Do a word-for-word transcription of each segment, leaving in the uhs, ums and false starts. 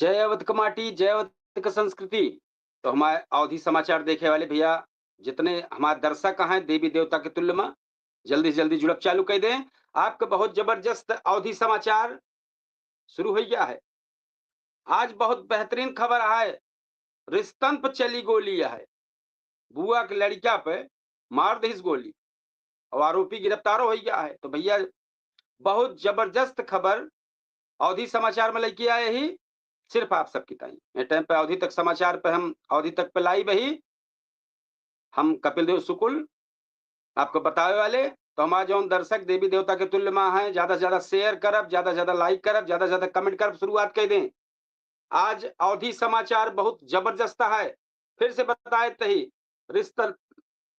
जय अवध क माटी, जय अवध क संस्कृति। तो हमारे अवधी समाचार देखे वाले भैया, जितने हमारे दर्शक हैं देवी देवता के तुल्य में, जल्दी से जल्दी जुड़ब चालू कर दें। आपका बहुत जबरदस्त अवधी समाचार शुरू हो गया है। आज बहुत बेहतरीन खबर है, रिश्तन पर चली गोली है, बुआ के लड़का पे मार दीस गोली और आरोपी गिरफ्तारो हो गया है। तो भैया, बहुत जबरदस्त खबर अवधी समाचार में लेके आए ही, सिर्फ आप सबकी ताई। ये टाइम पे अवधी तक समाचार पे हम अवधी तक पे लाइव ही, हम कपिल देव शुक्ल आपको बतावे वाले। तो हमारे जौन दर्शक देवी देवता के तुल्य माँ हैं, ज्यादा से ज्यादा शेयर करब, ज्यादा से ज्यादा लाइक करब, ज्यादा से ज्यादा कमेंट करब, शुरुआत कर दें। आज अवधी समाचार बहुत जबरदस्त है। फिर से बताए तही, रिश्तन,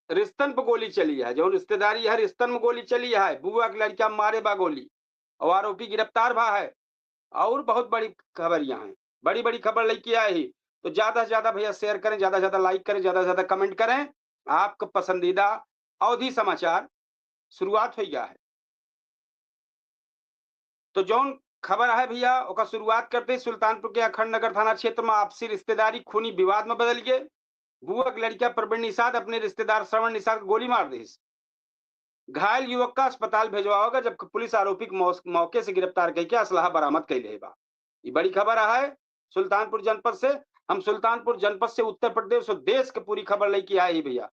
रिश्तन पर गोली चली है, जौन रिश्तेदारी है, रिश्तन में गोली चली है, बुआ के लड़का मारे बा गोली और आरोपी गिरफ्तार भा है। और बहुत बड़ी खबर यहाँ है, बड़ी बड़ी खबर लेके आए ही। तो ज्यादा से ज्यादा भैया शेयर करें, ज्यादा से ज्यादा लाइक करें, ज्यादा से ज्यादा कमेंट करें। आपका पसंदीदा अवधी समाचार शुरुआत हो गया है। तो जौन खबर है भैया, ओकर शुरुआत करते ही सुल्तानपुर के अखंड नगर थाना क्षेत्र में आपसी रिश्तेदारी खूनी विवाद में बदल गए। बुआ के लड़का प्रवीण निषाद अपने रिश्तेदार श्रवण निषाद को गोली मार दीस। घायल युवक का अस्पताल भेजवावा गया, जबकि पुलिस आरोपी के मौस-, मौके से गिरफ्तार करके असलहा बरामद कर ले बा। ये बड़ी खबर है सुल्तानपुर जनपद से। हम सुल्तानपुर जनपद से उत्तर प्रदेश और देश के पूरी खबर लेके आए ही भैया।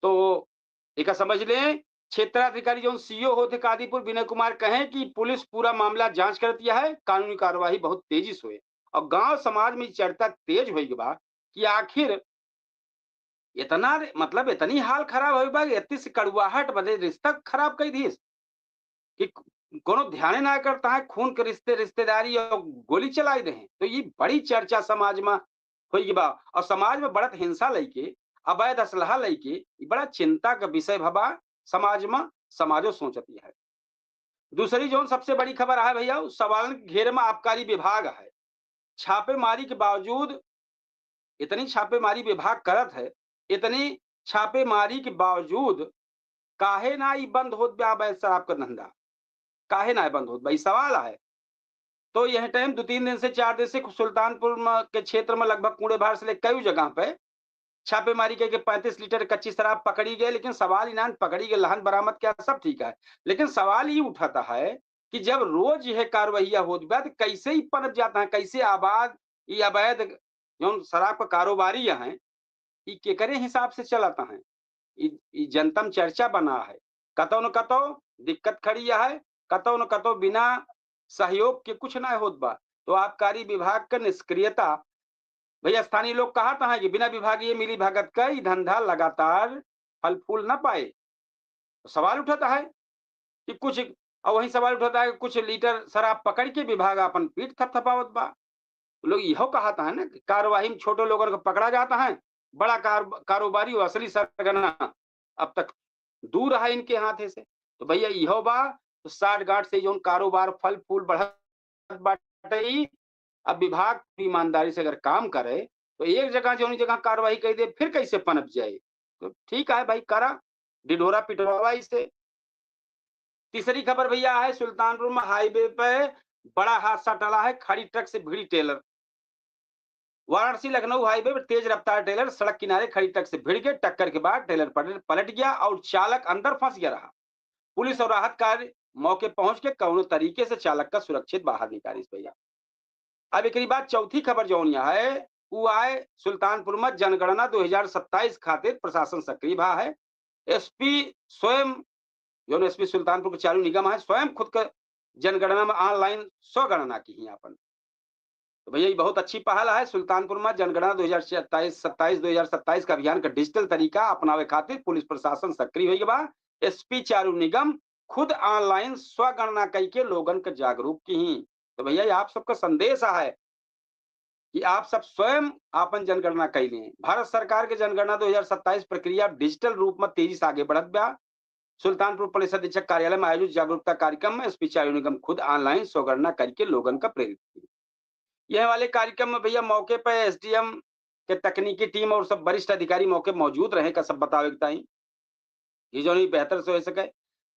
तो एका समझ लें, क्षेत्राधिकारी जौन सीओ होत है कादीपुर विनय कुमार कहें कि पुलिस पूरा मामला जांच करती है, कानूनी कार्यवाही बहुत तेजी से होए। और गांव समाज में चर्चा तेज हो गई बा कि आखिर इतना रे-, मतलब इतनी हाल खराब हो बा, इतनी से कड़ुआहट बदे रिश्ता खराब कर दीस कि कोनो ध्यान ना करता है, खून के रिश्ते, रिश्तेदारी और गोली चलाई दे। तो ये बड़ी चर्चा समाज में हो गई बा और समाज में बढ़त हिंसा लेके, अवैध असलहा लेके, ये बड़ा चिंता का विषय भबा समाज में, समाजो सोचती है। दूसरी जौन सबसे बड़ी खबर है भैया, उ सवालन के घेरे में आबकारी विभाग है। छापेमारी के बावजूद, इतनी छापेमारी विभाग करत है, इतनी छापेमारी के बावजूद काहे ना ई बंद होत बा अवैध शराब का धंधा? काहे ना बंद होत बा? ई सवाल है। तो यह टाइम दो तीन दिन से, चार दिन से सुल्तानपुर में, के क्षेत्र में लगभग कूड़े भार से ले कई जगह पे छापेमारी करके पैंतीस लीटर कच्ची शराब पकड़ी गए, लेकिन सवाल इनान पकड़ी गए, लहन बरामद किया, सब ठीक है, लेकिन सवाल ये उठाता है कि जब रोज यह कार्रवाइया होत बा, तो कैसे ही पनप जाता है, कैसे आबाद, ये अवैध जौन शराब का कारोबारी हैं, ई केकरे हिसाब से चलत हैं? ई, ई जनता में चर्चा बना है। कतौ न कतौ दिक्कत खड़ी है, कतौ न कतौ बिना सहयोग के कुछ ना होत बा। तो आबकारी विभाग के निष्क्रियता, भैया, स्थानीय लोग कहत हैं कि बिना विभागीय मिली भगत का ई धंधा लगातार फल फूल न पाए। तो सवाल उठता है कि कुछ, और वही सवाल उठता है कि कुछ लीटर शराब पकड़ के विभाग अपन पीठ थपथपावत बा। लोग इहो कहत हैं ना कि कार्यवाही में छोटे लोगन को पकड़ा जाता है, बड़ा कार-, कारोबारी और असली सरगना अब तक दूर है इनके हाथे से। तो भैया, इहो बा, तो साठ गांठ से जौन कारोबार फल फूल बढ़त बाटे, अब विभाग ईमानदारी से अगर काम करे, तो एक जगह जौन जगह कार्रवाई कर दे, फिर कैसे पनप जाए? तो ठीक है भाई, करा, ढिढोरा पिटवावा इसे। तीसरी खबर भैया है, सुल्तानपुर में हाईवे पे बड़ा हादसा टला है, खड़ी ट्रक से भिड़ी ट्रेलर। वाराणसी लखनऊ हाईवे पर तेज रफ्तार ट्रेलर सड़क किनारे खड़ी ट्रक से भिड़ के टक्कर के बाद ट्रेलर पलट, पलट गया और चालक अंदर फंस गया रहा। पुलिस और राहत कार्य मौके पहुंच के कौनो तरीके से चालक का सुरक्षित बाहर निकालिस भैया। अब एकरी बाद चौथी खबर जौन यहाँ है, वो आए सुल्तानपुर में जनगणना दो हज़ार सत्ताईस खातिर प्रशासन सक्रिय भा है। एसपी स्वयं, जौन एसपी सुल्तानपुर के चालू निगम है, स्वयं खुद के जनगणना में ऑनलाइन स्वगणना की ही आपन। तो भैया, ये बहुत अच्छी पहल है। सुल्तानपुर में जनगणना दो हज़ार सत्ताईस, सत्ताईस, दो हज़ार सत्ताईस का अभियान का डिजिटल तरीका अपनावे खातिर पुलिस प्रशासन सक्रिय हो गया बा। एसपी चालू निगम खुद ऑनलाइन स्वगणना कई के लोगन के जागरूक की ही। तो भैया, ये आप सबका संदेश है कि आप सब स्वयं आपन जनगणना कई लें। भारत सरकार के जनगणना दो हज़ार सत्ताईस प्रक्रिया डिजिटल रूप में तेजी से आगे बढ़त बा। सुल्तानपुर पुलिस अधीक्षक कार्यालय में आयोजित जागरूकता कार्यक्रम में एसपी चालू निगम खुद ऑनलाइन स्वगणना करके लोगन का प्रेरित की। यह वाले कार्यक्रम में भैया, मौके पर एसडीएम के तकनीकी टीम और सब वरिष्ठ अधिकारी मौके मौजूद रहे का सब बतावे के ताई, ये जौन ही बेहतर से हो सके।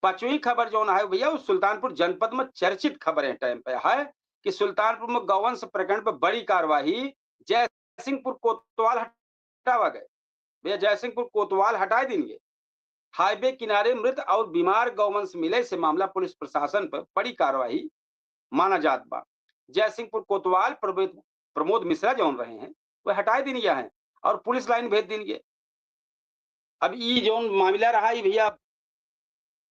पांचवी खबर जौन है भैया, वो सुल्तानपुर जनपद में चर्चित खबर है टाइम पे है। कि सुल्तानपुर में गौवंश प्रकरण पर बड़ी कार्यवाही, जयसिंहपुर कोतवाल हटावा गए। भैया, जयसिंहपुर कोतवाल हटाए दिन गए। हाईवे किनारे मृत और बीमार गौवंश मिले से मामला पुलिस प्रशासन पर बड़ी कार्यवाही माना जात बा। जयसिंहपुर कोतवाल प्रमोद, प्रमोद मिश्रा जौन रहे हैं, वह हटाए दिन गया है और पुलिस लाइन भेज दिन गए। अब ई जौन मामला रहा, ई भैया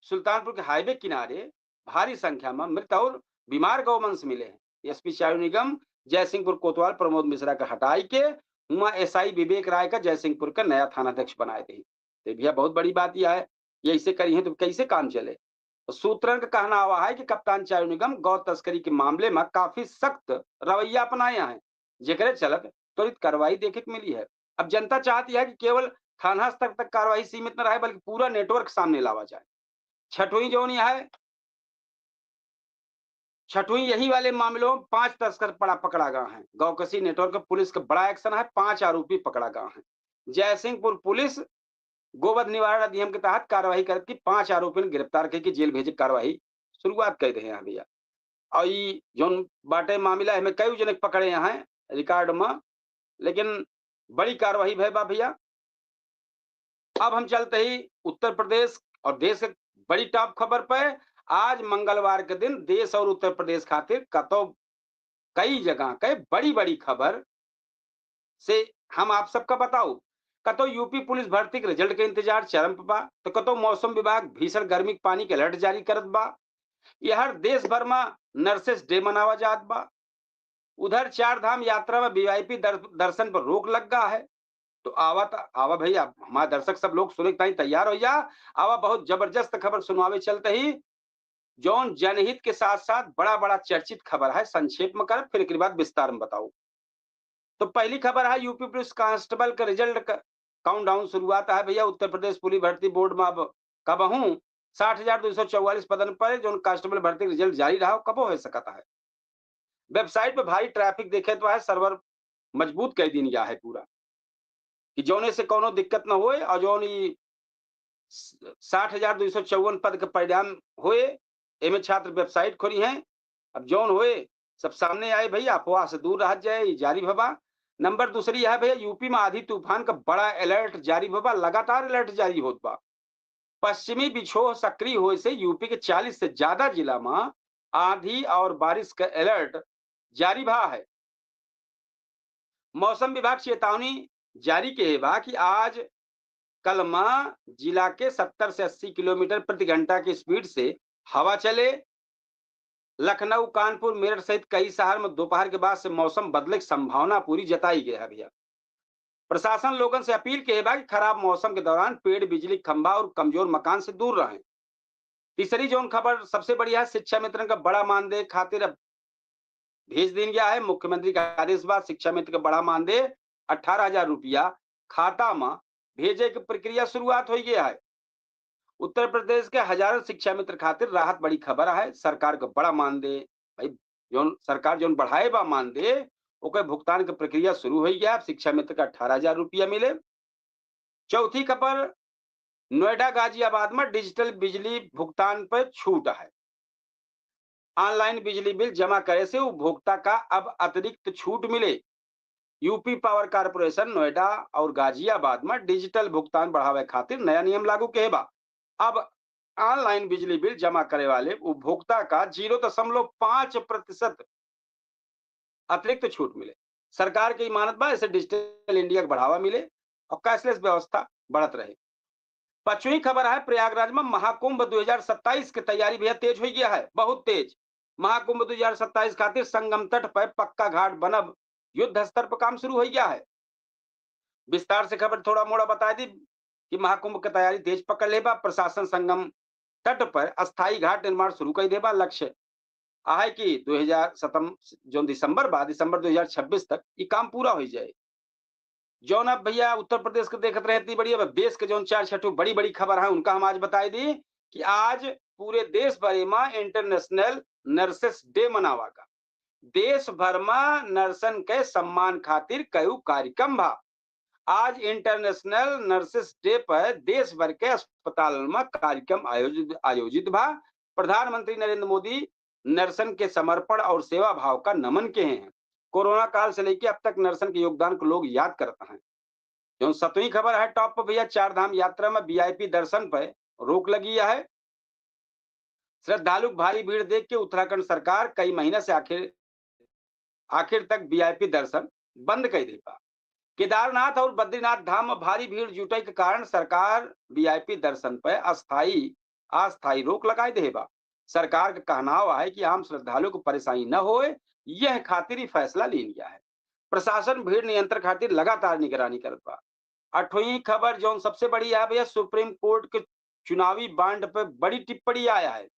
सुल्तानपुर के हाईवे किनारे भारी संख्या में मृत और बीमार गौवंश मिले हैं। एसपी चालू निगम जयसिंहपुर कोतवाल प्रमोद मिश्रा के हटाई के हुआ एसआई विवेक राय का जयसिंहपुर का नया थानाध्यक्ष बनाए थे। तो भैया, बहुत बड़ी बात यह है, ये ऐसे करी है तो कैसे काम चले? तो सूत्रन का कहना हुआ है कि कप्तान चालू निगम गौ तस्करी के मामले में काफी सख्त रवैया अपनाए हैं, जेकरे चलत त्वरित कार्रवाई देखे के मिली है। अब जनता चाहती है कि केवल थाना स्तर तक कार्रवाई सीमित न रहे, बल्कि पूरा नेटवर्क सामने लावा जाए। छठवीं जौन यह है, छठवीं यही वाले मामलों में पांच तस्कर पड़ा, पकड़ा गया है। गौकशी नेटवर्क पुलिस का बड़ा एक्शन है, पांच आरोपी पकड़ा गया है। जयसिंहपुर पुलिस गोवध निवारण अधिनियम के तहत कार्रवाई करत की पांच आरोपियन गिरफ्तार करके जेल भेजे के कार्रवाई शुरुआत कर रहे हैं भैया। और ई जौन बाटे मामला, एमे कई जने पकड़े हैं रिकॉर्ड में, लेकिन बड़ी कार्रवाई भय बा भैया। अब हम चलते ही उत्तर प्रदेश और देश के बड़ी टॉप खबर पे। आज मंगलवार के दिन देश और उत्तर प्रदेश खातिर कतो कई जगह कई बड़ी बड़ी खबर से हम आप सबका बताऊ। कतो यूपी पुलिस भर्ती के रिजल्ट के इंतजार चरम पे बा, तो कतो मौसम विभाग भीषण गर्मी के पानी के अलर्ट जारी करत बा। यहर देश भर में नर्सेस डे मनावा जात बा। उधर चार धाम यात्रा में वीआईपी दर-, दर्शन पर रोक लग गा है। तो आवा त-, आवा भैया, हमारे दर्शक सब लोग सुने के ताईं तैयार हो जा। आवा, बहुत जबरदस्त खबर सुनावे चलते ही, जौन जनहित के साथ साथ बड़ा बड़ा चर्चित खबर है, संक्षेप में कर, फिर एक बाद विस्तार में बताऊ। तो पहली खबर है, यूपी पुलिस कांस्टेबल के रिजल्ट का काउंटडाउन शुरुआत है भैया। उत्तर प्रदेश पुलिस भर्ती बोर्ड में अब कबहूँ साठ हजार दो सौ चौवालीस पदन पर जौन कांस्टेबल भर्ती रिजल्ट जारी रहा, कबो हो सकता है। वेबसाइट पे भारी ट्रैफिक देखे तो है, सर्वर मजबूत कर दीन गया है पूरा, कि जौने से कौनो दिक्कत न होए। और जौन ई साठ हजार दो सौ चौवन पद के परिणाम होए, एमे छात्र वेबसाइट खोली हैं। अब जौन होए, सब सामने आए भैया, अफवाह से दूर रह जाए, ई जारी भबा। नंबर दूसरी है भैया, यूपी में आधी तूफान का बड़ा अलर्ट जारी भबा, लगातार अलर्ट जारी होत बा। पश्चिमी विक्षोभ सक्रिय होए से यूपी के चालीस से ज्यादा जिला में आंधी और बारिश का अलर्ट जारी भा है। मौसम विभाग चेतावनी जारी के बा कि आज कल मा जिला के सत्तर से अस्सी किलोमीटर प्रति घंटा की स्पीड से हवा चले। लखनऊ, कानपुर, मेरठ सहित कई शहर में दोपहर के बाद से मौसम बदले की संभावना पूरी जताई गई है भैया। प्रशासन लोगन से अपील के बा कि खराब मौसम के दौरान पेड़, बिजली खंभा और कमजोर मकान से दूर रहें। तीसरी जौन खबर सबसे बढ़िया है, शिक्षा मित्रन का बड़ा मानदेय खातिर अब भेज दीन गया है। मुख्यमंत्री का आदेश बाद शिक्षा मित्र का बड़ा मानदेय अठारह हजार रुपया खाता में भेजे की प्रक्रिया शुरुआत हो गया है। उत्तर प्रदेश के हजारों शिक्षा मित्र खातिर राहत बड़ी खबर है। सरकार का बड़ा मानदेय, भाई, जौन सरकार जौन बढ़ाए बा मानदेय, ओकर भुगतान के प्रक्रिया शुरू हो गया। अब शिक्षा मित्र का अठारह हजार रुपया मिले। चौथी खबर, नोएडा गाजियाबाद में डिजिटल बिजली भुगतान पर छूट है। ऑनलाइन बिजली बिल जमा करे से उपभोक्ता का अब अतिरिक्त छूट मिले। यूपी पावर कॉरपोरेशन नोएडा और गाजियाबाद में डिजिटल भुगतान बढ़ावे खातिर नया नियम लागू के बा। अब ऑनलाइन बिजली बिल जमा करे वाले उपभोक्ता का जीरो दशमलव पाँच प्रतिशत अतिरिक्त छूट मिले। सरकार के ई मानत बा, इससे डिजिटल इंडिया के बढ़ावा मिले और कैशलेस व्यवस्था बढ़त रहे। पांचवी खबर है, प्रयागराज में महाकुंभ दो हज़ार सत्ताईस की तैयारी भैया तेज हो गया है, बहुत तेज। महाकुंभ दो हज़ार सत्ताईस खातिर संगम तट पर पक्का घाट बनब, युद्ध स्तर पर काम शुरू हो गया है। विस्तार से खबर थोड़ा मोड़ा बता दी कि महाकुंभ की तैयारी तेज पकड़ ले बा। प्रशासन संगम तट पर अस्थायी घाट निर्माण शुरू कर दे बा। लक्ष्य आहे कि दो हज़ार सतम, जौन दिसंबर बा, दिसंबर दो हज़ार छब्बीस तक ई काम पूरा हो जाए। जौन अब भैया उत्तर प्रदेश के देखत रहे इतनी बड़ी, अब देश के जौन चार छठो बड़ी बड़ी खबर है, उनका हम आज बताई दी कि आज पूरे देश भर में इंटरनेशनल नर्सेस डे मनावा गा। देश भर में नर्सन के सम्मान खातिर कई कार्यक्रम भा। आज इंटरनेशनल नर्सेस डे पर देश भर के अस्पताल में कार्यक्रम आयोजित, आयोजित भा। प्रधानमंत्री नरेंद्र मोदी नर्सन के समर्पण और सेवा भाव का नमन किहे हैं। कोरोना काल से लेके अब तक नर्सन के योगदान को लोग याद करत हैं। जौन सतवीं खबर है टॉप पर भैया, चार धाम यात्रा में वीआईपी दर्शन पर रोक लगी है। श्रद्धालु के भारी भीड़ देख के उत्तराखंड सरकार कई महीना से आखिर, आखिर तक वीआईपी दर्शन बंद कर दे बा। केदारनाथ और बद्रीनाथ धाम में भारी भीड़ जुटे के कारण सरकार वीआईपी दर्शन पर अस्थायी, अस्थायी रोक लगाए दे बा। सरकार का कहनाव है कि आम श्रद्धालु को परेशानी न होए, यह खातिर ही फैसला ले लिया है। प्रशासन भीड़ नियंत्रण खातिर लगातार निगरानी करत बा। अठवीं खबर जौन सबसे बड़ी है भैया, सुप्रीम कोर्ट के चुनावी बांड पर बड़ी टिप्पणी आया है।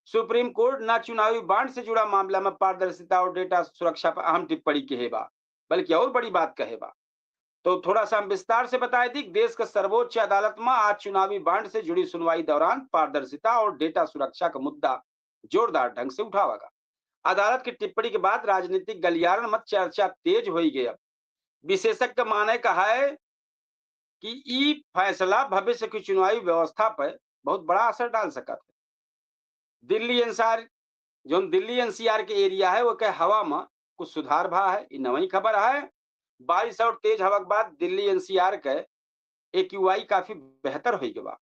सुप्रीम कोर्ट ना चुनावी बांड से जुड़ा मामला में पारदर्शिता और डेटा सुरक्षा पर अहम टिप्पणी किहे बा, बल्कि और बड़ी बात कहे बा। तो थोड़ा सा हम विस्तार से बताए दी, देश के सर्वोच्च अदालत में आज चुनावी बांड से जुड़ी सुनवाई दौरान पारदर्शिता और डेटा सुरक्षा का मुद्दा जोरदार ढंग से उठावा गा। अदालत की टिप्पणी के बाद राजनीतिक गलियारन में चर्चा तेज होई गई। अब विशेषज्ञ के माने का है कि ई फैसला भविष्य की चुनावी व्यवस्था पर बहुत बड़ा असर डाल सकत है। दिल्ली एनसीआर, जौन दिल्ली एनसीआर के एरिया है, वो के हवा में कुछ सुधार भा है, ई नवई खबर है। बारिश और तेज हवा के बाद दिल्ली एनसीआर के एक्यूआई काफी बेहतर हो गवा।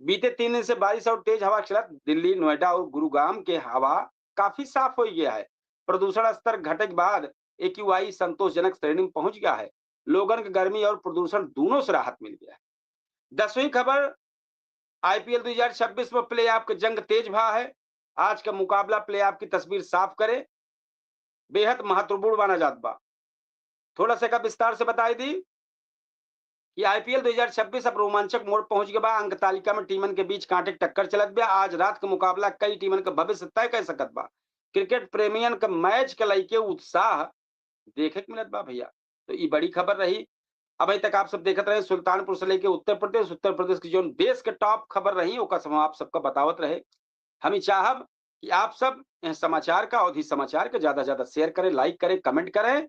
बीते तीन दिन से बारिश और तेज हवा के चलत दिल्ली, नोएडा और गुरुग्राम के हवा काफी साफ हो गया है। प्रदूषण स्तर घटे के बाद एक्यूआई संतोषजनक श्रेणी में पहुंच गया है। लोगन के गर्मी और प्रदूषण दोनों से राहत मिल गया है। दसवीं खबर, आईपीएल दो हज़ार छब्बीस में प्लेऑफ के जंग तेज भा है। आज का मुकाबला प्लेऑफ की तस्वीर साफ करे, बेहद महत्वपूर्ण माना जात बा। थोड़ा सा का विस्तार से बताई दी कि आईपीएल दो हज़ार छब्बीस अब रोमांचक मोड़ पहुंच गया बा। अंक तालिका में टीमन के बीच कांटे के टक्कर चलत बा। आज रात का मुकाबला कई टीमन का भविष्य तय कर सकत बा। क्रिकेट प्रेमियन का मैच के लइके उत्साह देखे के मिलत बा भैया। तो ई बड़ी खबर रही। अभी तक आप सब देखत रहे सुल्तानपुर से लेके उत्तर प्रदेश, उत्तर प्रदेश की जौन देश के टॉप खबर रही, ओका सब हम आप सबका बतावत रहे। हम ई चाहब कि आप सब यह समाचार का, अवधी समाचार का ज्यादा से ज्यादा शेयर करें, लाइक करें, कमेंट करें।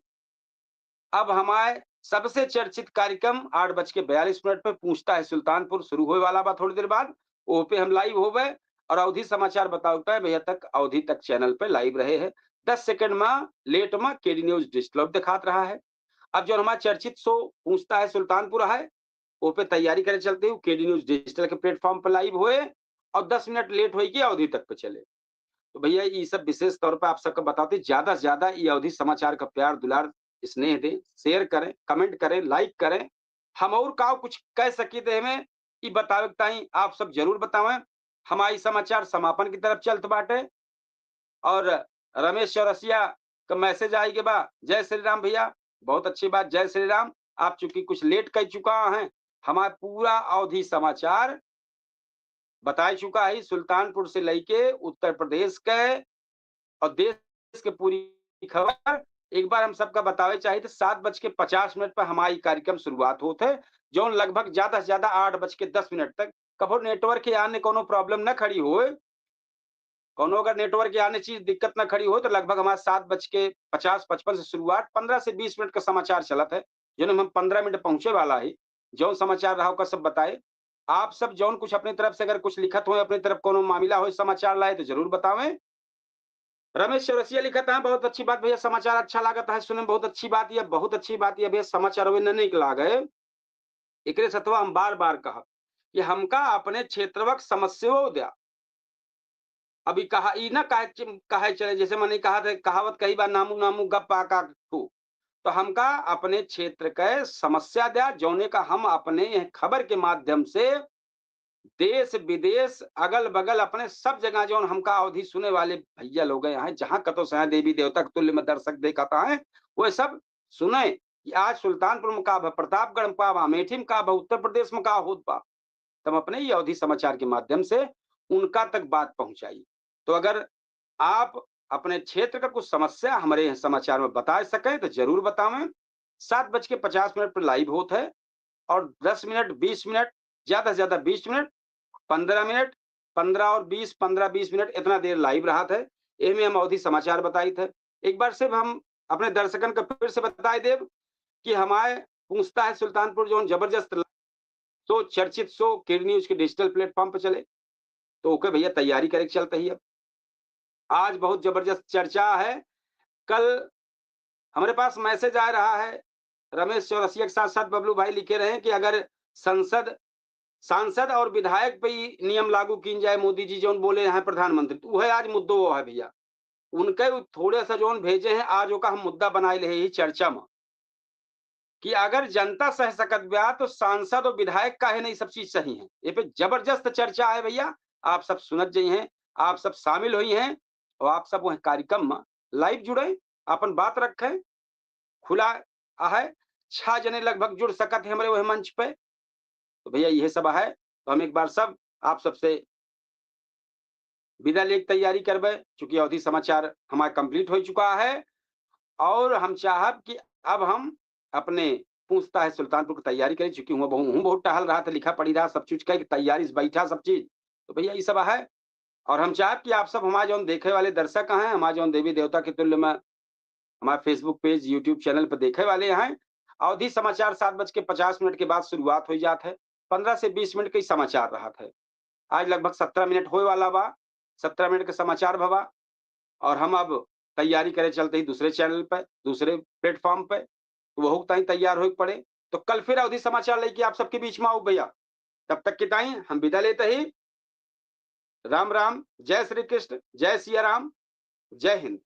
अब हमारे सबसे चर्चित कार्यक्रम आठ बज के बयालीस मिनट पे पूछता है सुल्तानपुर शुरू होए वाला बा थोड़ी देर बाद, ओह पे हम लाइव होबे और अवधी समाचार बताओ तय भैया तक, अवधी तक चैनल पे लाइव रहे हैं। दस सेकंड में लेट में केडी न्यूज डिजिटल दिखात रहा है। अब जो हमारा चर्चित शो पूछता है सुल्तानपुर है, ओह पे तैयारी करे चलते हो, केडी न्यूज डिजिटल के प्लेटफॉर्म पर लाइव होए और दस मिनट लेट होए के अवधी तक पे चले। तो भैया, ये सब विशेष तौर पर आप सबका बताते, ज्यादा से ज्यादा ये अवधी समाचार का प्यार दुलार, स्नेह दें, शेयर करें, कमेंट करें, लाइक करें। हम और का कुछ कह सकी थे हमें, ये बतावे के ताई आप सब जरूर बतावें। हमारी समाचार समापन की तरफ चलत बाटे और रमेश चौरसिया का मैसेज आई के बा, "जय श्री राम भैया।" बहुत अच्छी बात, जय श्री राम। आप चूंकि कुछ लेट कर चुका हैं, हमारा पूरा अवधी समाचार बताई चुका है, सुल्तानपुर से लेके उत्तर प्रदेश के और देश के पूरी खबर। एक बार हम सबका बतावे चाहिए तो सात बज के पचास मिनट पर हमारी कार्यक्रम शुरुआत होत है, जौन लगभग ज्यादा से ज्यादा आठ बज के दस मिनट तक। कभो नेटवर्क के आने कोनो प्रॉब्लम न खड़ी होए, कोनो अगर नेटवर्क के आने चीज दिक्कत न खड़ी हो तो लगभग हमारा सात बज के पचास पचपन से शुरुआत, पन्द्रह से बीस मिनट का समाचार चलत है, जौन हम पन्द्रह मिनट पहुंचे वाला है। जौन समाचार रहा ओकर सब बताए। आप सब जौन कुछ अपनी तरफ से अगर कुछ लिखत हो, अपनी तरफ कोनो मामला हो, समाचार लाए तो जरूर बतावें। रमेश चौरसिया लिखत हैं, "बहुत अच्छी बात भैया, समाचार अच्छा लागत है सुने में, बहुत अच्छी बात, यह बहुत अच्छी बात, यह भैया समाचार हुए न निक लागे। एकरे सतवा हम बार बार कहब कि हमका अपने क्षेत्रवा के समस्या द्या।" अभी कहा, ई ना कहे च-, कहे चले, जैसे मैंने कहा था, कहावत कही बा, "नामू नामू गप आ का ठू।" तो हमका अपने क्षेत्र के समस्या द्या, जौने का हम अपने यह खबर के माध्यम से देश विदेश अगल बगल अपने सब जगह जौन हमका अवधी सुने वाले भैया लोग हैं, जहाँ कतो से हैं, देवी देवता के तुल्य में दर्शक देखत हैं, वे सब सुने कि आज सुल्तानपुर में का बा, प्रतापगढ़ में का बा, अमेठी में का बा, उत्तर प्रदेश में का होत बा। तब अपने ये अवधी समाचार के माध्यम से उनका तक बात पहुंचाई। तो अगर आप अपने क्षेत्र का कुछ समस्या हमारे यहाँ समाचार में बता सकें तो जरूर बतावें। सात बज के पचास मिनट पर लाइव होत है और दस मिनट, बीस मिनट, ज्यादा से ज्यादा बीस मिनट, पन्द्रह मिनट, पन्द्रह और बीस, पन्द्रह बीस मिनट इतना देर लाइव रहत है। एमे हम अवधी समाचार बताइत है। एक बार सिर्फ हम अपने दर्शकन का फिर से बताई देब कि हमारे पूछता है सुल्तानपुर जौन जबरदस्त शो, चर्चित शो केडी न्यूज के डिजिटल प्लेटफॉर्म पर चले, तो ओके भैया तैयारी करे के चलते ही अब आज बहुत जबरदस्त चर्चा है। कल हमारे पास मैसेज आ रहा है, रमेश चौरसिया के साथ साथ बबलू भाई लिखे रहे हैं कि अगर संसद, सांसद और विधायक पे ही नियम लागू कीन जाए, मोदी जी जौन बोले हैं प्रधानमंत्री, तो वह आज मुद्दो वो है भैया। उनके उ थोड़े सा जौन भेजे हैं, आज ओका हम मुद्दा बनाए ले ही चर्चा में कि अगर जनता सह सकत बा तो सांसद और विधायक काहे नहीं सब चीज सही है। ये पे जबरदस्त चर्चा है भैया, आप सब सुनत जाई हैं, आप सब शामिल हुई हैं और आप सब वह कार्यक्रम में लाइव जुड़े, अपन बात रखें, खुला है, छह जने लगभग जुड़ सकत है हमारे वह मंच पे। तो भैया यह सब है, तो हम एक बार सब आप सबसे विदा लेके तैयारी करबे, चूंकि अवधी समाचार हमारा कंप्लीट हो चुका है और हम चाहब कि अब हम अपने पूछता है सुल्तानपुर की तैयारी करें, चूंकि हुआ बहुत, हूँ बहुत टहल रहा था, लिखा पढ़ी रहा, सब चीज का एक तैयारी से बैठा सब चीज। तो भैया ये सब है और हम चाहब कि आप सब हमारे जौन देखे वाले दर्शक हैं, हमारे जौन देवी देवता के तुल्य में हमारे Facebook पेज, YouTube चैनल पर देखे वाले हैं, अवधी समाचार सात बज के पचास मिनट के बाद शुरुआत हो जात है, पन्द्रह से बीस मिनट के ही समाचार रहत है। आज लगभग सत्रह मिनट होए वाला बा, सत्रह मिनट के समाचार भवा और हम अब तैयारी करे चलते ही दूसरे चैनल पे, दूसरे प्लेटफॉर्म पे, तो वहू ताई तैयार होए के पड़े। तो कल फिर अवधी समाचार लेके आप सबके बीच में आऊ भैया। तब तक के ताई हम विदा लेते ही राम राम, जय श्री कृष्ण, जय सिया राम, जय हिंद।